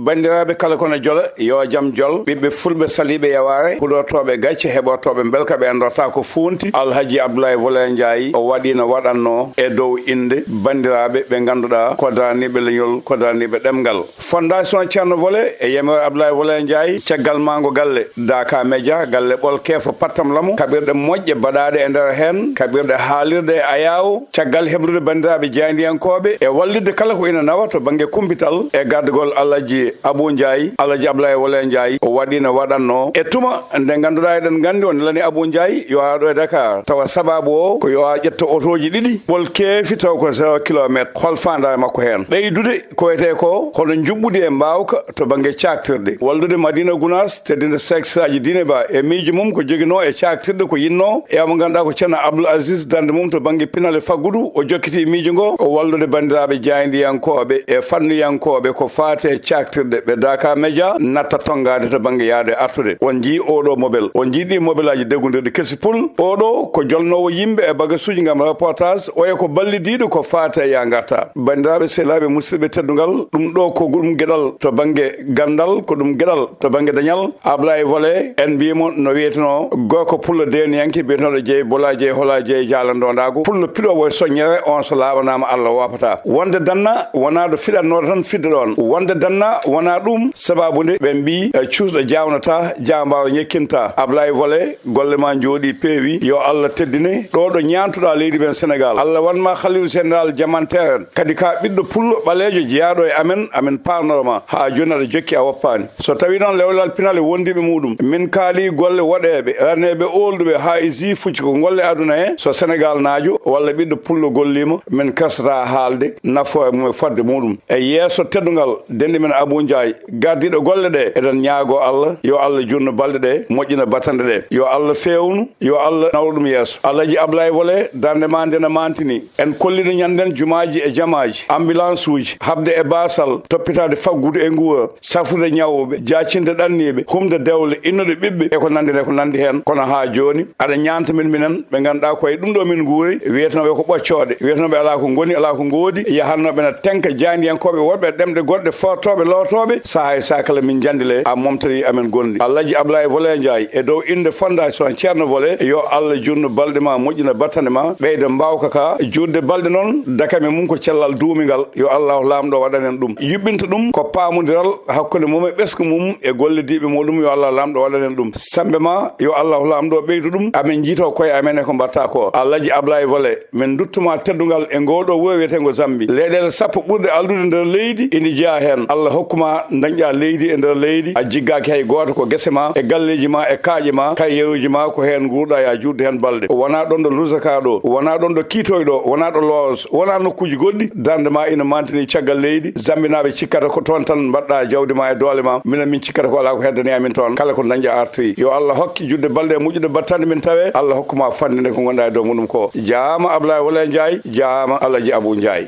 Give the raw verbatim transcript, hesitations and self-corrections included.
Banndiraaɓe kala kono jola, yo jam jol, ɓiɓɓe fulɓe saliiɓe yawaare, huɗortooɓe gacce, heɓortooɓe mbelka, ɓe anndortaa ko fuunti. Alhaji Abdoulaye Volet Ndiaye, o waɗii no waɗannoo e dow innde banndiraaɓe ɓe ngannduɗaa ko daraniiɓe leñol, ko daraniiɓe ɗemngal. Fondation Ceerno Volet e yamiroore Abdoulaye Volet Ndiaye, caggal maango galle Daaka Media, galle Ɓolkeefo Pattam Lamu, kaɓirɗe moƴƴe baɗaaɗe e nder heen, kaɓirɗe haalirde e ayaawo, caggal heblude banndiraaɓe jaayndiyankooɓe e wallitde kala ko ina nawa to bannge kumpital e gardagol Alhaji Abou Ndiaye, Alhaji Abdoulaye Volet Ndiaye, o waɗii no waɗannoo e tuma nde ngannduɗaa eɗen nganndi o nelani Abou Ndiaye yo ar ɗo e Dakar. Tawa sabaabu o ko yo ar ƴetto otooji ɗiɗi, Ɓolkeefi taw ko zéro kilomètre, hol faandaare makko heen? Ɓeydude ko wiyetee ko hono njuɓɓudi e mbaawka to bannge caaktirɗe, wallude Madina Gunaas, teddinde Seek Siraaji Diine Ba e miijo mum ko joginoo e caaktirɗe ko yinnoo, e mo ngannduɗaa ko Ceerno Abdoul Aziz darnde mum to bannge pinal e faggudu, o jokkiti miijo ngo, o wallude banndiraaɓe jaayndiyankooɓe e fannuyankooɓe ko faati e caaktirɗe, ɓe Daaka Media natta tonngaade to bannge yaade artude. On njii oɗo mobel, on njii ɗi mobelaaji deggondirɗi kesi pul, oɗo ko jolnoowo yimɓe e bagasuuji ngam reportage, oya ko ballidiiɗo ko faati e yaa ngarta. Banndiraaɓe, sehilaaɓe, musidɓe teddungal, ɗum ɗo ko ɗum geɗal to bannge ganndal, ko ɗum geɗal to bannge dañal. Ablaye Volet, en mbiimo no wiyetenoo gorko pullo deeniyanke biyetenooɗo Jeey Bola Jeey Hola Jeey Jaala Ndondaagu. Pullo piɗoowo e soññere, on so laaɓanaama Allah woopataa. Wonde danna wonaa ɗo fiɗatnooɗo tan fidde ɗoon. Wonde danna wonaa ɗum sabaabu nde ɓe mbii, eh, cuusɗo jaawnataa, jaambaaro ñekkintaa. Ablaye Volet, golle ma njooɗii peewi. Yo Allah teddine ɗo ɗo ñaantuɗaa leydi men Senegaal. Allah waɗ ma Khalifa Général jamanteeren. Kadi ka ɓiɗɗo pullo ɓaleejo jeyaaɗo e amen, amen paarnoro ma. Haa jooni aɗa jokki a woppaani. So tawii noon lewlal pinal e wondiiɓe muuɗum, min kaalii golle woɗeeɓe, raneeɓe oolɗuɓe haa e juge uji ko golle aduna he, so Senegaal naajo walla ɓiɗɗo pullo golliima, min kersataa haalde nafoore mum e fodde muuɗum. E yeeso teddungal denɗi men Abou Ndiaye, gardiiɗo golle ɗe, eɗen ñaagoo Allah, yo Allah juutnu balɗe ɗe, moƴƴina battane ɗe. Yo Allah feewnu, yo Allah nawru ɗum yeeso. Alhaji Ablaye Volet, darnde ma nde na maantini. En kolliino ñannden jumaaji e jamaaji, ambulance uji, haɓde e baasal, toppitaade faggudu e nguura, safrude ñawɓe, jaacinde ɗanniiɓe, humde dewle, innude ɓiɓɓe, e ko nanndi e ko nanndi heen. Kono haa jooni, aɗa ñaanta min minen, ɓe ngannduɗaa ko e ɗum ɗo min nguuri, wiyetenooɓe ko ɓoccooɗe, wiyetenooɓe alaa ko ngoni, alaa ko ngoodi, yahannooɓe na tenka jaayndiyankooɓe woɗɓe ɗemɗe goɗɗe, fortooɓe, lootooɓe, sahaa e sahaa kala min njanndile, a momtanii amen gonɗi. Alhaji Ablaye Volet Ndiaye, e dow innde Fondation Ceerno Volet, yo Allah juutnu balɗe ma, moƴƴina battane ma, ɓeyda mbaawka ka. Juutde balɗe noon, dakame mum ko cellal duumingal, yo Allah Laamɗo waɗan en ɗum. Yuɓɓinta ɗum ko paamondiral hakkunde mum e ɓesngu mum e gollidiiɓe muɗum, yo Allah Laamɗo waɗan en ɗum. Semmbe ma, yo Allah Laamɗo ɓeydu ɗum. Amen njiytoo koye amen e ko mbaɗtaa ko. Alhaji Ablaye Volet, min nduttuma teddungal e ngoo ɗoo wuro wiyeteengo Zambi. Leyɗeele sappo ɓurɗe alɗude nder leydi ina jeyaa heen. Allah hokkuma dañɗaa leydi e nder leydi, a jiggaaki hay gooto, ko gese ma e galleeji ma e kaaƴe ma, kay yeruuji ma, ko heen nguurɗaa, yaa juutde heen balɗe. Wonaa ɗoon ɗo Lusaka ɗo, wonaa ɗoon ɗo Kiitoy ɗo, wonaa ɗo Loos, wonaa nokkuuji goɗɗi. Darnde ma ina maantini caggal leydi. Zambinaaɓe cikkata ko toon tan mbaɗɗaa jawdi ma e doole ma. Minen min cikkata ko alaa ko heddani amin toon. Kala ko dañɗaa artoyi. Yo Allah hokke juutde balɗe e moƴƴude battane min tawe. Allah hokkuma fanɗinde ko ngonɗaa e dow muɗum ko. Jaaraama Ablaye Volet Ndiaye, jaaraama Alhaji Abou Ndiaye.